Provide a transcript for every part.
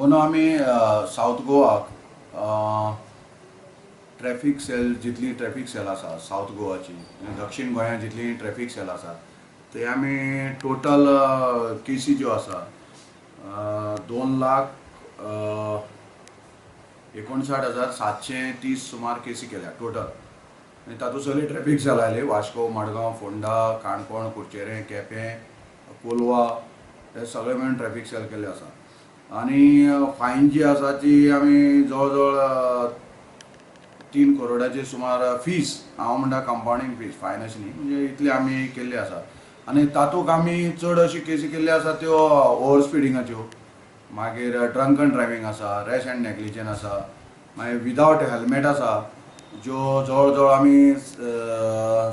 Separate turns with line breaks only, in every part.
अंदू आमी सावथ गोवाक ट्रॅफिक सेल, जितली ट्रॅफिक सेल आसा सावथ गोवाची, दक्षिण गोंयांत जितली ट्रॅफिक सेल आसा, थंय आमी टोटल केसी ज्यो आसा 2,59,730 सुमार केसी केल्या टोटल. आनी तातूंत सगळी ट्रॅफिक सेल आयली: वास्को, मडगांव, फोंडा, काणकोण, कुडचेरें, केपें, कोलवा, हे सगळे मेळून ट्रॅफिक सेल केल्ले आसा. आनी फायन जी आसा ती आमी जवळ जवळ 3 करोडाचे सुमार फीस, हांव म्हणटा कंपावंडींग फीस, फायन अशें न्ही, म्हणजे इतले आमी केल्ले आसा. आनी तातूंत आमी चड अशी केसी केल्ल्यो आसा त्यो ओवर स्पिडिंगाच्यो, मागीर ड्रंकन ड्रायव्हींग आसा, रॅश अँड नेग्लिजन्स आसा, मागीर विदावट हेल्मेट आसा, ज्यो जवळ जवळ आमी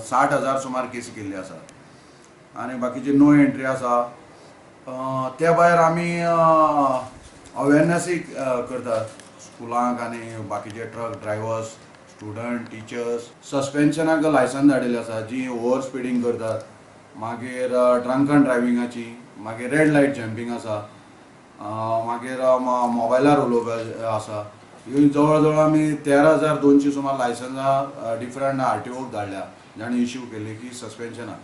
60,000 सुमार केसी केल्ल्यो आसा. आनी बाकीचे नो एंट्री आसा. त्या भायर आमी अवेरनसूय करतात स्कुलांक आनी बाकीचे ट्रक ड्रायव्हर्स, स्टुडंट, टिचर्स. सस्पेन्शनाक लायसन्स धाडिल्ले आसा जी ओवर स्पिडींग करतात, मागीर ड्रंकन ड्रायव्हिंगाची, मागीर रेड लायट जंपींग आसा, मागीर मोबायलार उलोवप आसा. ह्यो जवळ जवळ आमी 13,200 सुमार लायसन्सां डिफरंट आरटीओक धाडल्या, जाणी इश्यू केल्ली की सस्पेन्शनाक.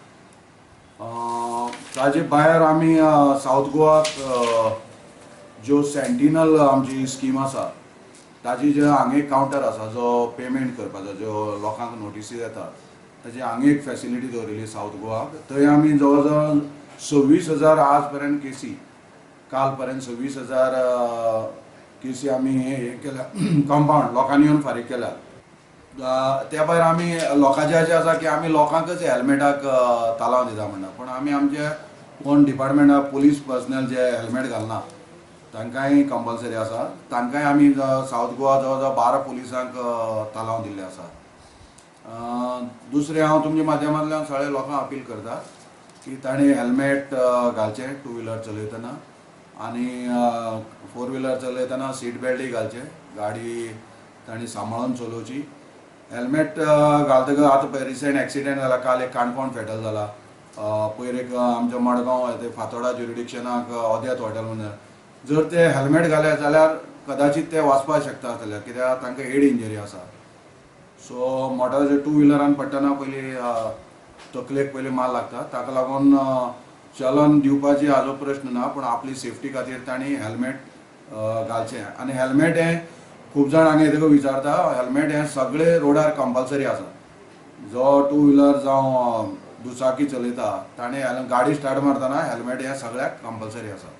ताजे भायर आमी सावथ गोवाक ज्यो सेंटिनल आमची स्कीम आसा, ताजी जे हांगा एक कावंटर आसा जो पेमेंट करपाचो, ज्यो लोकांक नोटिसी येता, ताजी हांगा एक फेसिलिटी दवरिल्ली सावथ गोवाक. थंय आमी जवळ जवळ 26,000 आज पर्यंत केसी, काल पर्यंत 26,000 केसी आमी हे केल्या, कंपावंड लोकांनी येवन फारीक केल्या. त्या भायर आमी लोकांचें अशें आसा की आमी लोकांकच हेल्मेटाक तालांव दिता म्हणटा, पूण आमी आमचे ओन डिपार्टमेंटा पुलीस पर्सनल जे हेल्मेट घालना तांकांय कंपल्सरी आसा. तांकांय आमी सावथ गोवा जवळ जवळ 12 पुलिसांक तालांव दिल्ले आसा. दुसरें, हांव तुमच्या माध्यमांतल्यान सगळ्या लोकांक अपील करता की तांणी हेल्मेट घालचें टू व्हिलर चलयतना आनी फोर व्हिलर चलयतना सीट बेल्टय घालचें. गाडी तांणी सांबाळून चलोवची. हेल्मेट घालतकच आतां पळय रिसंट एक्सिडेंट जाला, काल एक काणकोण फेटल जाला, पयर एक आमच्या मडगांव ते फातोडा ज्युरिडिक्शनाक अद्यात हॉटेल म्हणून. जर ते हेल्मेट घाले जाल्यार कदाचित ते वाचपाक शकता आसतले, कित्याक तांकां हेड इंजरी आसा. सो मोटर टू व्हिलरान पडटना पयलीं तकलेक पयलीं मार लागता. ताका लागून चलन दिवपाची हाजो प्रश्न ना, पूण आपली सेफ्टी खातीर तांणी हेल्मेट घालचें. आनी हेल्मेट हें खूब जाण हांगा येतकच विचारता, हेल्मेट हें सगळे रोडार कंपल्सरी आसा. जो टू व्हिलर जावं दुचाकी चलयता ताणें गाडी स्टार्ट मारतना हेल्मेट हें सगळ्याक कंपल्सरी आसा.